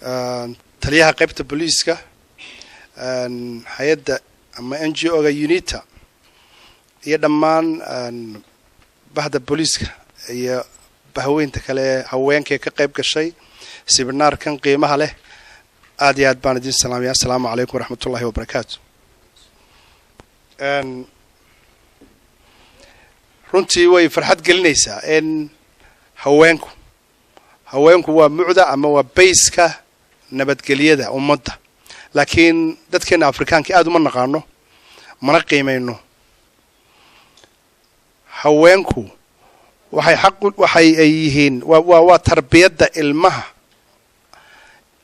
Taliyaha qaybta booliiska, hay-adda ama NGO-ga UNITA iyo dhammaan bahda booliiska iyo bahweynta kale ee haweenkae ka qayb gashay siminaarkan qiimaha leh, aad iyo aad baan idin salaamaya. Assalaamu calaykum waraxmatullahi wabarakaatu. Runtii way farxad gelinaysaa in haweenku waa mucda ama waa bayska nabadgelyada ummadda, laakiin dadkeena Afrikaanka aada uma naqaano, mana qiimayno. Haweenku waxay xaq waxay ay yihiin waa tarbiyadda ilmaha,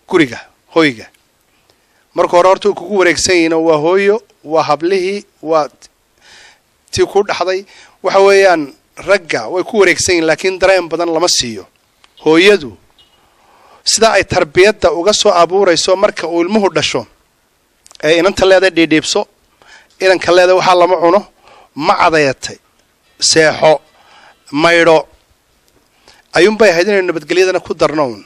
guriga, hoyga. Marka hore horta way kugu wareegsan yihiin oo waa hooyo, waa hablihii, waa tii ku dhaxday. Waxa weeyaan ragga way ku wareegsan yihin, laakiin dareen badan lama siiyo. Hooyadu sida ay tarbiyadda uga soo abuurayso marka uu ilmuhu dhasho ee inanta leeday dhiidhiibso, inanka leeday waxaa lama cuno, ma cadayatay, seexo, maydho, ayuunbay ahayd inaynu nabadgelyadana ku darno. Un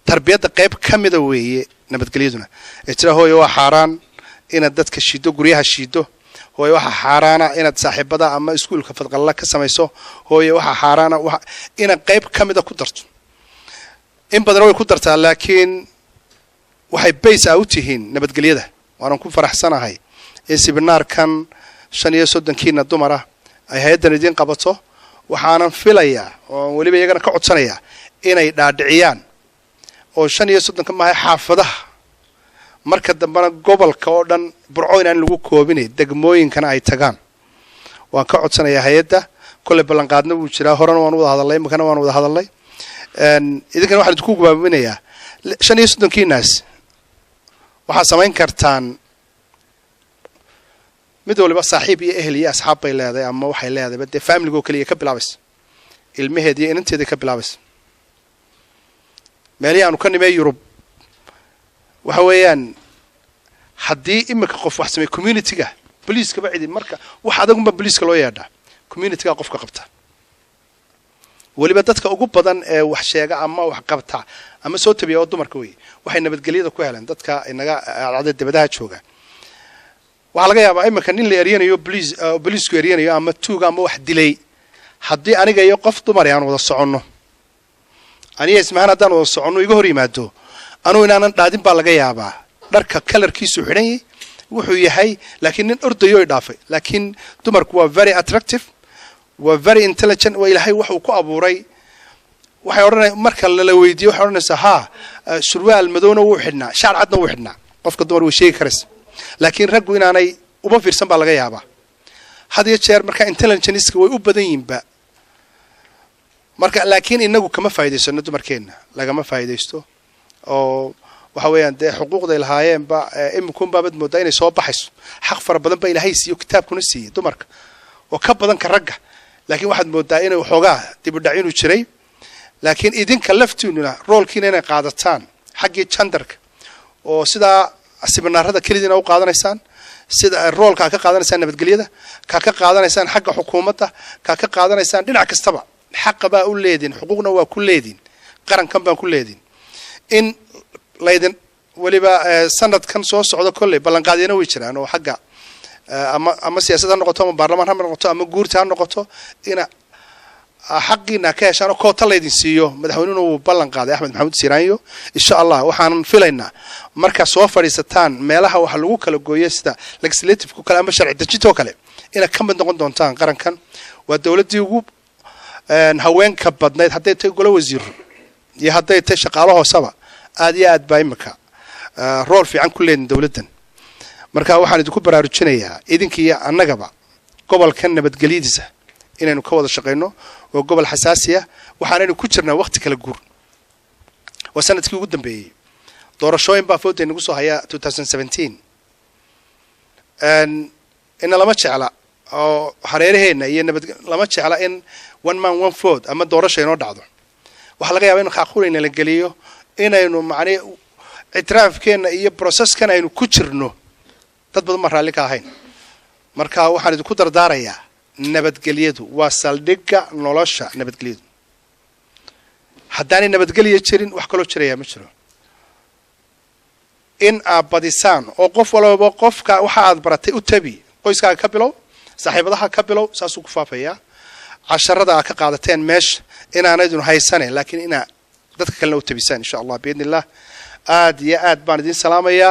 tarbiyadda qayb ka mida weeye nabadgelyaduna. Ee jira hooyo, waa xaaraan inaad dadka shiiddo, guryaha shiiddo. Hooyo, waxaa xaaraana inaad saaxiibada ama iskuulka fadqalla ka samayso. Hooyo, waxaa xaaraana inaad qayb ka mida ku darto. In badan way ku dartaa, laakiin waxay bays a u tihiin nabadgelyada. Waanan ku faraxsanahay in sibinaarkan 35-kiina dumar ah ay hay-addan idiin qabato. Waxaanan filayaa oo weliba iyagana ka codsanayaa inay dhaadhiciyaan oo 35-ka maahay xaafadaha, marka dambena gobolka oo dhan, Burco inaan lagu koobinay, degmooyinkana ay tagaan. Waan ka codsanayaa hay-adda. Kolley ballanqaadna wuu jiraa, horena waan wada hadalnay, iminkana waan wada hadalnay. Idinkana waxaan idinku gubaaminayaa 35-kiinaas waxaad samayn kartaan. Mid waliba saaxiib iyo ehel iyo asxaab bay leedahay, ama waxay leedahayba dee familigo keliya ka bilaabaysa, ilmaheed iyo inanteeda ka bilaabaysa. Meelihii aanu ka nimee Yurub, waxa weeyaan haddii iminka qof wax sameey, community-ga boliiskaba cidi marka wax adagunba boliiska loo yeedhaa, community-ga qofka qabta. Weliba dadka ugu badan ee wax sheega ama wax qabta ama soo tabiya oo dumarka wey. Waxay nabadgelyada ku heleen dadka inaga cadcada dibadaha jooga. Waxaa laga yaabaa iminka nin la eryanayo, boliis, boliisku eryanayo ama tuuga ama wax dilay, haddii aniga iyo qof dumar aan wada soconno, aniga Ismahaan haddaan wada soconno, iga hor yimaado, anugu inaanan dhaadin baa laga yaabaa dharka kalarkiisu xidhan yahay wuxuu yahay, laakiin nin ordayo i dhaafay. Laakiin dumarku waa very attractive, waa very intelligent, waa Ilaahay wax uu ku abuuray. Waxay odhanay marka lala weydiiyo, waxay odhanaysaa, "Haa, surwaal madowna wuu xidhnaa, shaar cadna wuu xidhnaa." Qofka dumar way sheegi karaysa, laakiin raggu inaanay uma fiirsan baa laga yaabaa had iyo jeer. Marka intelligence-ka way u badan yihinba marka, laakiin inagu kama faa'idaysano, dumarkeenna lagama faa'iidaysto. Oo waxa weeyaan dee xuquuqday lahaayeenba iminkuunbaabad moodaa inay soo baxayso. Xaq fara badan ba Ilaahay siiyo, kitaabkuna siiyey dumarka oo ka badan ka ragga, laakiin waxaad moodaa inay waxoogaa dibudhac inuu jiray. Laakiin idinka laftiinuna roolkiina inay qaadataan xaggii gender-ka, oo sidaa siminaarada kelidiina u qaadanaysaan, sida roolkaa ka qaadanaysaan nabadgelyada, kaa ka qaadanaysaan xagga xukuumadda, kaa ka qaadanaysaan dhinac kastaba. Xaqa baa u leedin, xuquuqna waa ku leedin, qarankan baan ku leedin in laydin weliba sanadkan soo socda. Kolley ballanqaadyana way jiraan oo xagga ama siyaasad ha noqoto, ama baarlamaan ha noqoto, ama guurta ha noqoto, ina xaqiina ka heshaan oo koota laydin siiyo. Madaxweynuhuna wuu ballan qaaday, Axmed Maxamuud Siiraanyo. Insha Allah waxaanan filaynaa markaa soo fadhiisataan meelaha waxa lagu kala gooyo, sida legislative kale ama sharci dejintoo kale, inaad ka mid noqon doontaan. Qarankan waa dowladdii ugu haweenka badnayd, hadday tahay golo wasiiro iyo hadday tahay shaqaalo hooseba. Aad iyo aad baa imika rool fiican ku leedin dowladdan. Marka waxaan idinku baraarujinayaa idinka iyo annagaba gobolkan nabadgelyadiisa inaynu ka wada shaqayno. Waa gobol xasaasi ah, waxaanaynu ku jirnaa waqti kala guur. Waa sanadkii ugu dambeeyey, doorashooyin baa fooday nagu soo hayaa 2017. Ina lama jecla oo hareeraheenna iyo nabad lama jecla in one man one vote ama doorasha inoo dhacdo. Waxaa laga yaaba in khaaqulayna la geliyo, inaynu macni ictiraafkeenna iyo process-kan aynu ku jirno dad badan baan raalli ka ahayn. Marka waxaan idinku dardaarayaa, nabadgelyadu waa saldhigga nolosha. Nabadgelyadu haddaanay nabadgelya jirin, wax kaloo jirayaa ma jiro. In aad badisaan oo qof walbaba qofka waxa aad baratay u tabi, qoyskaaga ka bilow, saaxiibadaha ka bilow, saasuu ku faafayaa. Casharada aad ka qaadateen meesha inaanaydun haysanayn, laakiin inaa dadka kalena u tabisaan, insha Allah, biidni illah. Aad iyo aad baan idin salaamayaa.